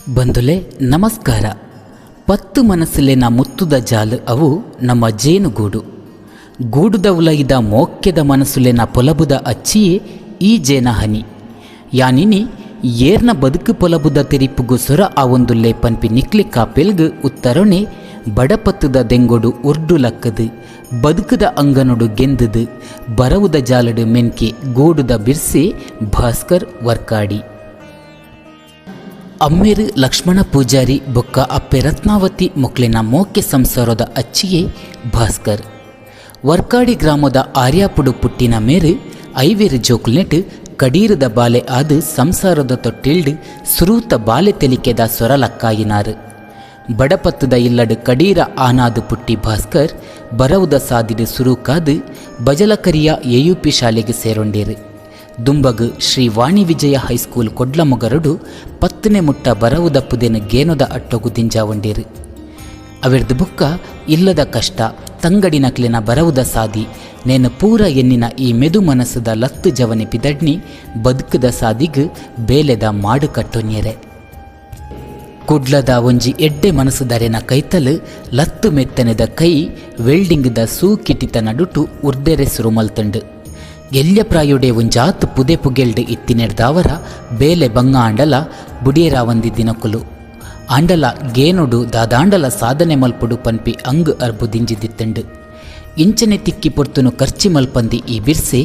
ಬಂಧುಲೆ ನಮಸ್ಕಾರ. ಪತ್ತು ಮನಸ್ಸುಲೆನ ಮುತ್ತುದ ಜಾಲು ಅವು ನಮ್ಮ ಜೇನುಗೂಡು. ಗೂಡುದ ಉಲಯಿದ ಮೋಕ್ಯದ ಮನಸ್ಸುಲೆನ ಪೊಲಬುದ ಅಚ್ಚಿಯೇ ಈ ಜೇನ ಹನಿ. ಯಾನಿನಿ ಏರ್ನ ಬದುಕು ಪೊಲಬುದ ತೆರಿಪುಗು ಸೊರ ಆವೊಂದುಲ್ಲೆ ಪನ್ಪಿ ನಿಕ್ಲೆ ಕಾಪೆಲ್ಗ್ ಉತ್ತರೊನೆ ಬಡಪತ್ತುದ ದೆಂಗೊಡು ಉರ್ಡು ಲಕ್ಕದ್ ಬದುಕುದ ಅಂಗನೊಡು ಗೆಂದುದು ಬರವುದ ಜಾಲಡು ಮೆನ್ಕೆ ಗೂಡುದ ಬಿರ್ಸೆ ಭಾಸ್ಕರ್ ವರ್ಕಾಡಿ. ಅಮ್ಮೆರ್ ಲಕ್ಷ್ಮಣ ಪೂಜಾರಿ ಬೊಕ್ಕ ಅಪ್ಪೆ ರತ್ನಾವತಿ ಮೊಕ್ಲೆನ ಮೋಕೆ ಸಂಸಾರೊದ ಅಚ್ಚಿಯೇ ಭಾಸ್ಕರ್. ವರ್ಕಾಡಿ ಗ್ರಾಮೊದ ಆರ್ಯಾಪುಡು ಪುಟ್ಟಿನ ಮೇರ್ ಐವೆರ್ ಜೋಕುಲ್ನೆಟ್ ಕಡೀರದ ಬಾಲೆ ಆದ್ ಸಂಸಾರೊದ ತೊಟ್ಟಿಲ್ಡ್ ಸುರೂತ ಬಾಲೆ ತೆಲಿಕೆದ ಸೊರ ಲಕ್ಕಾಯಿನಾರ್. ಬಡಪತ್ತ್ದ ಇಲ್ಲಡ್ ಕಡೀರ ಆನಾದ್ ಪುಟ್ಟಿ ಭಾಸ್ಕರ್ ಬರವುದ ಸಾದಿಡ್ ಸುರೂಕಾದ್ ಬಜಲಕರಿಯ ಎಯುಪಿ ಶಾಲೆಗ್ ಸೇರೊಂಡೆರ್. ದುಂಬಗ್ ಶ್ರೀ ವಾಣಿ ವಿಜಯ ಹೈಸ್ಕೂಲ್ ಕೊಡ್ಲಮೊಗರುಡು ಪತ್ತನೆ ಮುಟ್ಟ ಬರವುದ ಪುದೆನ್ ಗೇನೊದ ಅಟ್ಟೊಗು ದಿಂಜಾವೊಂಡೆರ್. ಅವೆರ್ದ್ ಬೊಕ್ಕ ಇಲ್ಲದ ಕಷ್ಟ, ತಂಗಡಿನಕ್ಲೆನ ಬರವುದ ಸಾದಿ ನೇನ್ ಪೂರ ಎನ್ನಿನ ಈ ಮೆದು ಮನಸ್ಸ್ದ ಲತ್ತ್ ಜವನೆ ಪಿದಡ್ನಿ ಬದ್ಕ್ದ ಸಾದಿಗ್ ಬೇಲೆದ ಮಾಡ್ ಕಟ್ಟೊನ್ಯೆರೆ. ಕುಡ್ಲದ ಒಂಜಿ ಎಡ್ಡೆ ಮನಸ್ಸ್ದರೆನ ಕೈತಲ್ ಲತ್ತ್ ಮೆತ್ತನೆದ ಕೈ ವೆಲ್ಡಿಂಗ್ದ ಸೂಕಿಟಿತ ನಡುಟು ಉರ್ದೆರೆ ಸುರು ಮಲ್ತ್ಂಡ್. ಎಲ್ಯ ಪ್ರಾಯೊಡೇ ಒಂಜಾತ್ ಪುದೆ ಪುಗೆಲ್ಡ್ ಇತ್ತಿನೆಡ್ದಾವರ ಬೇಲೆ ಬಂಗ ಆಂಡಲ ಬುಡಿಯೆರಾವಂದಿ ದಿನಕುಲು ಆಂಡಲ ಗೇನೊಡು ದಾದಾಂಡಲ ಸಾಧನೆ ಮಲ್ಪೊಡು ಪನ್ಪಿ ಅಂಗ್ ಅರ್ಬು ದಿಂಜಿದಿತ್ತ್ಂಡ್. ಇಂಚನೆ ತಿಕ್ಕಿ ಪೊರ್ತುನು ಖರ್ಚಿ ಮಲ್ಪಂದಿ ಈ ಬಿರ್ಸೆ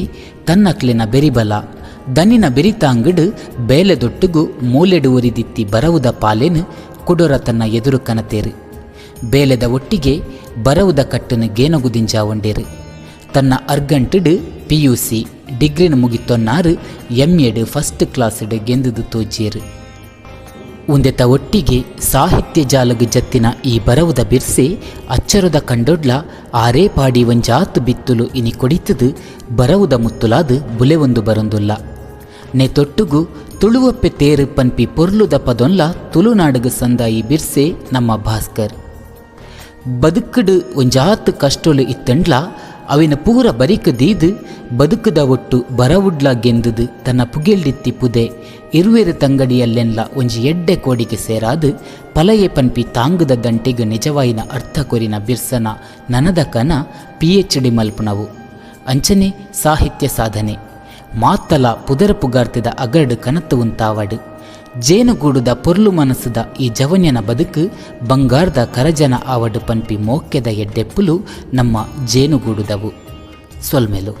ತನ್ನಕ್ಲೆನ ಬೆರಿಬಲ, ದನಿನ ಬೆರಿತಾಂಗ್ಡ್ ಬೇಲೆದೊಟ್ಟುಗು ಮೂಲೆಡ್ ಒರಿದಿತ್ತಿ ಬರವುದ ಪಾಲೆನ್ ಕುಡೊರ ತನ್ನ ಎದುರು ಕನತೆರ್. ಬೇಲೆದ ಒಟ್ಟಿಗೆ ಬರವುದ ಕಟ್ಟನ್ ಗೇನೊಗು ದಿಂಜಾವೊಂಡೆರ್. ತನ್ನ ಅರ್ಗಂಟ್ಡ್ ಪಿಯುಸಿ, ಡಿಗ್ರಿನ್ ಮುಗಿತೊನ್ನಾರ್ ಎಂ.ಎಡ್ ಫಸ್ಟ್ ಕ್ಲಾಸ್ಡ್ ಗೆಂದ್ದ್ ತೋಜ್ಯೆರ್. ಉಂದೆತ ಒಟ್ಟಿಗೆ ಸಾಹಿತ್ಯ ಜಾಲಗ್ ಜತ್ತಿನ ಈ ಬರವುದ ಬಿರ್ಸೆ ಅಚ್ಚರೊದ ಕಂಡೊಡ್ಲ ಆರೇ ಪಾಡಿ ಒಂಜಾತ್ ಬಿತ್ತುಲು ಇನಿ ಕೊಡಿತ್ದ್ ಬರವುದ ಮುತ್ತುಲಾದ್ ಬುಲೆವೊಂದು ಬರೊಂದುಲ್ಲ. ನೇತೊಟ್ಟುಗು ತುಳುವಪ್ಪೆ ತೇರ್ ಪನ್ಪಿ ಪೊರ್ಲುದ ಪದೊನ್ಲ ತುಳುನಾಡ್ಗ್ ಸಂದಾಯಿ ಬಿರ್ಸೆ ನಮ್ಮ ಭಾಸ್ಕರ್. ಬದುಕುಡ್ ಒಂಜಾತ್ ಕಷ್ಟೊಲು ಇತ್ತ್ಂಡ್ಲಾ ಅವೆನ್ ಪೂರ ಬರಿಕ್ ದೀದ್ ಬದುಕುದ ಒಟ್ಟು ಬರವುಡ್ಲಾ ಗೆಂದುದು ತನ್ನ ಪುಗೆಲ್ಡಿತ್ತಿ ಪುದೆ ಇರ್ವೆರ್ ತಂಗಡಿಯಲ್ಲೆನ್ಲಾ ಒಂಜಿ ಎಡ್ಡೆ ಕೋಡಿಗ್ ಸೇರಾದ್ ಪಲಯೆ ಪನ್ಪಿ ತಾಂಗುದ ದಂಟೆಗ್ ನಿಜವಾಯಿನ ಅರ್ಥ ಕೊರಿನ ಬಿರ್ಸನ ನನದ ಕನ ಪಿಎಚ್ ಡಿ ಮಲ್ಪುನವು ಅಂಚನೆ ಸಾಹಿತ್ಯ ಸಾಧನೆ ಮಾತಲ ಪುದರ್ ಪುಗಾರ್ತೆದ ಅಗರ್ಡ್ ಕನತ್ ಉಂತಾವಡ್. ಜೇನುಗೂಡುದ ಪೊರ್ಲು ಮನಸ್ಸ್ದ ಈ ಜವನ್ಯನ ಬದುಕು ಬಂಗಾರ್ದ ಕರಜನ ಆವಡ್ ಪನ್ಪಿ ಮೋಕೆದ ಎಡ್ಡೆಪ್ಪುಲು ನಮ್ಮ ಜೇನುಗೂಡುದವು. ಸೊಲ್ಮೆಲು.